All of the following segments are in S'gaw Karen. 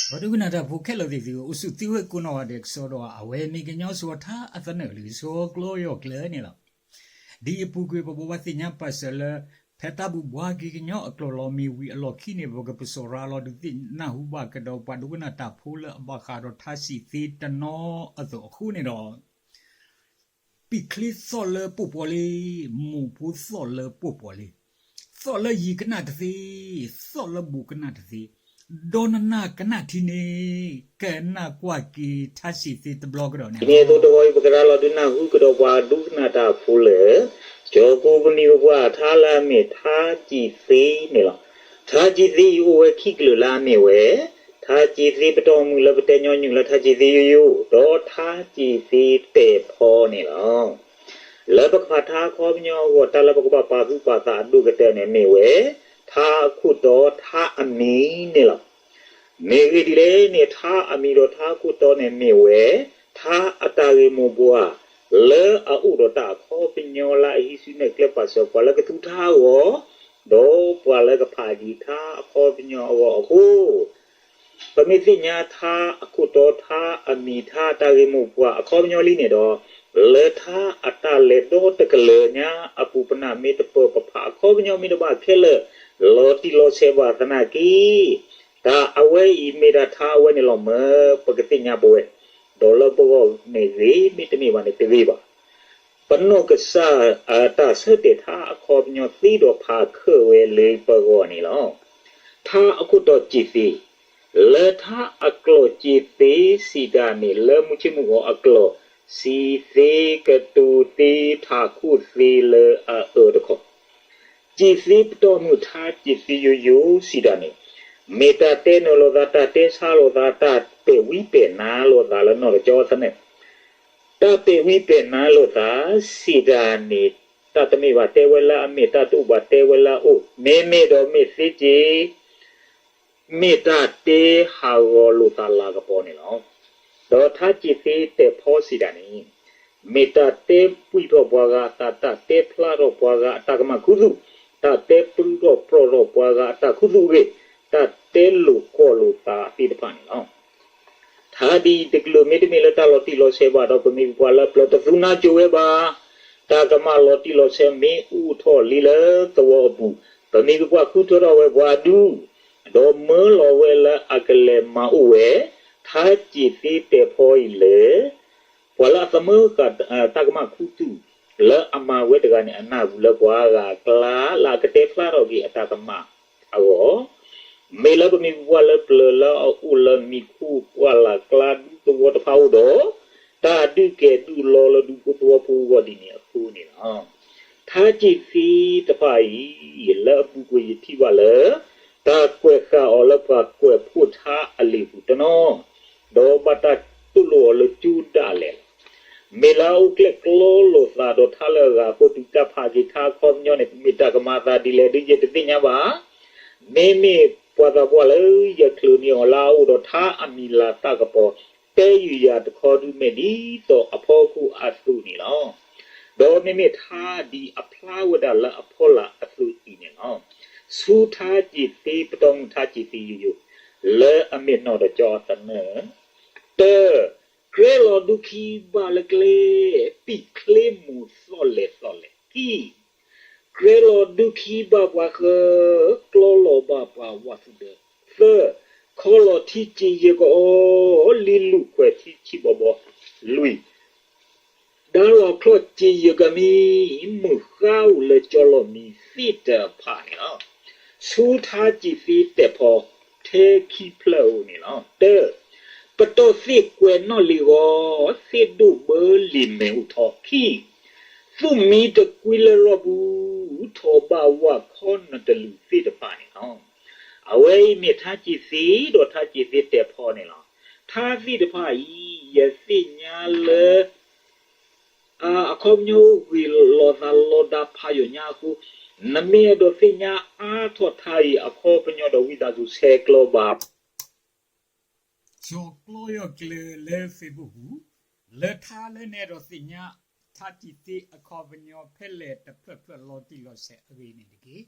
ပှၤဒိကနၣ်တၢ်ဖိခဲလၢာ်သ့ၣ်သုဧၢ, အိၣ်ဆူၣ်သ့ဝဲကိးနီၢ်ဂၤဒဲးကစီဒီး အဝဲမ့ၢ်ကညီစိၤထါအသနၢၣ်လံ စိၤကျီယီၢ်ကျၢၤန့ၣ်လီၤ. ဒ်အပူၤကွံာ် ပဘိးဘၣ်သ့ၣ်ညါပာ်စၢၤလၢ ဖဲတၢ်ဘူၣ်ဘှါက့ၤကညီအကျိာ်လီၤမ့ၢ်ဝံၤအလီၢ်ခံန့ၣ် ပကပစီၤရၤလီၤဒုးသ့ၣ်နၢ်ဟူဘၣ်ကဒီး ပှၤဒိကနၣ်တၢ်ဖိလၢအဘၣ်ဃးဒီးထါစံၣ်သ့တနီၤအသိးအဃိန့ၣ်ဒီး ပံာ်ချ့သီၣ်လၢပိာ်ပှီၤလံ, မိၢ်ဖိသီၣ်လၢပိာ်ပှီၤလံ, သီၣ်လၢယံၤကနၣ်တသ့, သီၣ်လၢဘူးကနၣ်တသ့, ဒီးနနၢ်ကနၣ်ထံန့ၣ် ကနၣ်ကွၢ်က့ၤထါစံၣ်သ့တဘျီကဒီးန့ၣ်လီၤ. ဒ်န့ၣ်အသိးတဂီၤအံၤ ပကရၤလီၤဒုးနၢ်ဟူကဒီးပှၤဒိကနၣ်တၢ်ဖိလၢ ကၠီၤကိးပနံၤပပှၢ်ထါလၢအမ့ၢ်ထါစံၣ်သ့န့ၣ်လီၤ. ထါစံၣ်သ့အံၤအိၣ်ဝဲခံကလုာ်လၢအမ့ၢ်ဝဲ ထါစံၣ်သ့ပတီၢ်မုၢ်လၢပတဲညီနုၢ်လၢထါစံၣ်သ့ယိယိ ဒီးထါစံၣ်သ့တဲာ်ဖီန့ၣ်လီၤ. လၢပကဖးထါအခီပညီအဂီၢ် တၢ်လၢပကဘၣ်ပာ်သူၣ်ပာ်သးအဒိၣ်ကတၢၢ်န့ၣ်မ့ၢ်ဝဲ ထါအခိၣ်တီထါအမံၤန့ၣ်လီၤ. မ့ၢ်ဂ့ၢ်ဒ်လဲၣ်န့ၣ် ထါအမံၤဒီးထါအခိၣ်တီန့ၣ်မ့ၢ်ဝဲ ထါအတၢ်ဂ့ၢ်မိၢ်ပှၢ် လၢအအိၣ်ဒီးတၢ်အခီပညီလၢအဟံးစုနဲၣ်ကျဲပာ်စၢၤပှၤလၢကသူထါအဂီၢ် ဒီးပှၤလၢကဖးက့ၤထါအခီပညီအဂီၢ်အဃိ ပမ့ၢ်သ့ၣ်ညါထါအခိၣ်တီထါအမံၤထါအတၢ်ဂ့ၢ်မိၢ်ပှၢ်အခီပညီလံန့ၣ်ဒီး လၢထါအတၢ်လဲၤဒီတကလၢၤညါအပူၤ ပနၢ်မ့ၢ်တပၢၢ် ပဖးအခီပညီမ့ၢ်တဘၣ်ခဲလၢာ် လီၤတံၢ်လီၤဆဲးဘၣ်သနာ်က့ တၢ်အဝဲအံၤမ့ၢ်ဒၣ်ထါအဝဲန့ၣ်လီၤမၢ် ပကသ့ၣ်ညါပဝဲ ဒီးလၢပဂီၢ်န့ၣ်ဂ့ၤ မ့တမ့ၢ်ဘၣ်န့ၣ်တဂ့ၤဘၣ်. ပနီၢ်ကစၢ်အတၢ်ဆၢတဲာ်ထါအခီပညီသ့ဒီးဖးခၢၣ်ဝဲလၢပဂီၢ်န့ၣ်လီၤ. ထါအခိၣ်တီစံၣ်သ့ လၢထါအကျိာ်စံၣ်သ့စံးတၢ်န့ၣ် လၢမူဆ့မုၢ်ဂီၤအကျိာ် စံၣ်သ့ကတိၤသ့ထးခိၣ်သ့လၢအအၢတခီ စံၣ်သ့ပတီၢ်မုၢ်ထါစံၣ်သ့ယိယိစံးတၢ်န့ၣ် မ့ၢ်တၢ်တဲနၢၤလိာ်သး တၢ်တဲဆါလိာ်သး တၢ်ပဲာ်ဝံပဲာ်နါလိာ်သးလၢနီၢ်ကစၢ်အသနၢၣ် တၢ်ပဲာ်ဝံပဲာ်နါလိာ်သးစံးတၢ်န့ၣ် တၢ်တမ့ၢ်ဘၣ်တဲဝဲလၢအမ့ၢ် တၢ်တအိၣ်ဘၣ်တဲဝဲလၢအအိၣ် မ့မ့ၢ်ဒီးမ့ၢ်သ့က့ၤ မ့ၢ်တၢ်တဲဟးဂီၤလိာ်သးလၤကပီၤန့ၣ်လီၤ. ဒီးထါစံၣ်သ့တဲာ်ဖီစံးတၢ်န့ၣ် မ့ၢ်တၢ်တဲပှံၢ်ထီၣ်ပှၤဂၤအသး တၢ်တဲဖျါထီၣ်ပှၤဂၤအတၢ်ကမၣ်ခူသူၣ် တၢ်တဲပျုးထီၣ်ပြီၢ်ထီၣ်ပှၤဂၤအတၢ်ခူသူၣ်အဂ့ၢ် တၢ်တဲလိာ်ကွီၢ်လိာ်သးသ့ၣ်တဖၣ်န့ၣ်လီၤ. ထါဒ်အံၤတကလုာ်မ့တမ့ၢ်လၢတၢ်လီၤတံၢ်လီၤဆဲးဘၣ်ဒီး ပမ့ၢ်ပပှၤလၢပျၢၤတသူနါစိၤဝဲဘၣ်. တၢ်ကမၣ်လီၤတံၢ်လီၤဆဲးမ့ၢ်အိၣ်ထီၣ်လံလၢသဝီအပူၤ ပမ့ၢ်ပပှၤဃုထၢထီၣ်ဝဲပှၤအဒူ ဒီးမၢလီၤဝဲလၢအကလဲၤမၤအိၣ်ဝဲ ထါစံၣ်သ့တဲာ်ဖီအံၤလၢ ပှၤလၢအသမၢဃာ်တၢ်ကမၣ်ခူသူၣ် လၢအမၤဝဲတဂၤန့ၣ် အနၢ်ပူၤလၢပှၤဂၤအကျါ လၢအကတဲဖျါထီၣ်က့ၤအတၢ်ကမၣ်အဂီၢ် မ့ၢ်လၢပမ့ၢ်ပပှၤလၢပျၢၤလၢအအိၣ်လၢမံၤခိၣ်ပှၢ်လၢ်ကျါ ဒူသဝီတဖၣ်အိၣ်ဒီး တၢ်ဒုးကဲၤဒုးလီလၢဒူဖိသဝီဖိအဂီၢ်ဒ်န့ၣ်အဃိန့ၣ်လီၤ. ထါစံၣ်သ့တဖၣ်အံၤ လၢအပူၤကွံာ်ယထံၣ်ဘၣ်လၢ တၢ်ကွဲးဃာ်အီၤလၢပှၤကွဲးဖှိၣ်ထါအလံာ်ပူၤတနီၤ ဒီးဘၣ်တၢ်သိၣ်လိအီၤလၢကၠိဒၣ်လဲာ်လီၤ. မ့ၢ်လၢအအိၣ်ကျဲၣ်ကျီလိာ်သးဒီးထါလၢအဂၤအဃိ တုၤတၢ်ဖးက့ၤထါအခီပညီန့ၣ် မ့ၢ်တၢ်ကမၤအသးဒ်လဲၣ်ဒ်ယတသ့ၣ်ညါဘၣ်. မ့မ့ၢ်ပှၤသးပှၢ်လၢယချုးန့ၢ်အီၤလၢအအိၣ်ဒီးထါအမံၤလၤတၢ်ကပီၤ တဲယုာ်ယၤတခီဒုးမဲာ်ဒ်သိးအဖီခိၣ်အသိးန့ၣ်လီၤ. ဒီးမ့မ့ၢ်ထါဒ်အဖျါဝဲဒၣ်လၢအဖီလာ်အသိးအံၤန့ၣ်လီၤ. ဆူထါစံၣ်သ့ပတီၢ်မုၢ်ထါစံၣ်သ့ယိယိ လၢအမ့ၢ်နီၢ်ဒီးကၠီအသနၢၣ် တၢ, ကြဲလီၤဒုခံဘၣ်လၢကျဲ, ပံာ်ချ့မိၢ်သီၣ်လဲၢ်သီၣ်လဲၢ်, ခံ, ကြဲလီၤဒုခံဘၣ်ပှၤဃၢၤ, ကျီလီၤဘၣ်ပှၤဝၣ်သူၣ်ဒၢ, သၢ, ခီလီၤထံစ့ယဲၢ်ကအီ, လံလူၢ်ခွဲးထံဆံးဘီဘီ, လွံၢ်, ဒါလီၤချီၣ်စ့ယဲၢ်ကမံ, မုၢ်ဃါအိၣ်လၢကၠီလီၢ်မံၤသ့ၣ်တဖၣ်န့ၣ်လီၤ. ဆူထါစံၣ်သ့တဲာ်ဖီ ထဲခံဖျၢၣ်ဧိၤန့ၣ်လီၤ. တၢ, ပတီၢ်သ့ၣ်ကွဲးနီၣ်လံာ်ဂီၤ, သ့ၣ်ဒိၣ်ဘၢလံာ်မဲာ်အိၣ်ထီၣ်, ခံ, သူၣ်မံတကွံလၢရီၢ်ပူၤ, ထီၣ်ဘၣ်ဝၣ်ခီနတလူၢ်သ့ၣ်တဖၣ်န့ၣ်လီၤ. အဝဲအံၤမ့ၢ်ထါစံၣ်သ့ဒီးထါစံၣ်သ့တဲာ်ဖီန့ၣ်လီၤ. ထါသ့ၣ်တဖၣ်အံၤ ယသ့ၣ်ညါလၢ အခီပညီအိၣ်ဂ့ၤလိာ်သးလီၤဒၣ်ဖးယိာ်ညါအဃိ, နမ့ၢ်အဲၣ်ဒိးသ့ၣ်ညါအါထီၣ်ထါအံၤအခီပညီဒီး ဝံသးစူၤဆဲးကျိးဘၣ် စီၤကျီယီၢ်ကျၢၤလၢ Facebook ပူၤ, လၢထါလၢနအဲၣ်ဒိးသ့ၣ်ညါ ထါစံၣ်သ့အခီပညီ ဖဲလဲၣ်တဖျၢၣ်ဖျၢၣ်လီၤတံၢ်လီၤဆဲးအဂ့ၢ်န့ၣ်တက့ၢ်.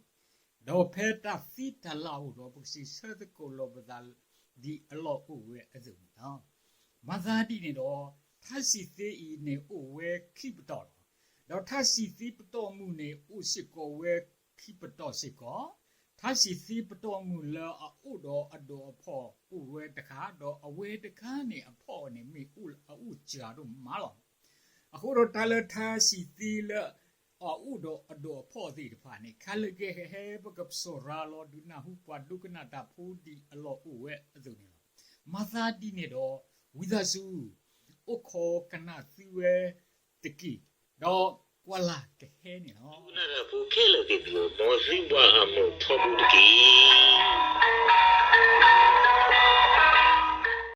ဒီးဖဲတၢ်သံတၢ်လၢအိၣ်ဒီး ပကစံးဆၢသကိးလိာ်ပသး ဒ်အလီၢ်အိၣ်ဝဲအသိးန့ၣ်လီၤ. မၤသးဒ်န့ၣ်ဒီး, ထါစံးသ့အံၤန့ၣ်အိၣ်ဝဲခံပတီၢ်လီၤ. ဒီးထါစံးသ့ပတီၢ်မုၢ်န့ၣ် အိၣ်စ့ၢ်ကီးဝဲခံပတီၢ်စ့ၢ်ကီး, ထါစံးသ့ပတီၢ်မုၢ်လၢအအိၣ်ဒီးအဒိးအဖီၣ်အိၣ်ဝဲတခါ, ဒီးအဝဲတခါန့ၣ်အဖီၣ်န့ၣ် မ့ၢ်အိၣ်အအိၣ်စှၤဒိၣ်မးလီၤ. အဃိဒီးတၢ်လၢထါစံးသ့လၢအအိၣ်ဒီးအဒိးအဖီၣ်သ့ၣ်တဖၣ်န့ၣ် ခဲလၢာ်ခဲဆ့ ပကပစီၤရၤလီၤဒုးနၢ်ဟူပှၤဒိကနၣ်တၢ်ဖိဒ်အလီၢ်အိၣ်ဝဲအသိးန့ၣ်လီၤ. မၤသးဒ်န့ၣ်ဒီး, ဝံသးစူၤ အိၣ်ခိးကနၣ်သုဝဲတက့ၢ်, ဒီးကွၢ်လၢ်ကဟဲန့ၣ်လီၤ. ဒိကနၣ်တၢ်ဖိခဲလၢာ်သ့ၣ်သုဧၢ, မ်သုဘၣ်အမုာ်ထီဘိတက့ၢ်.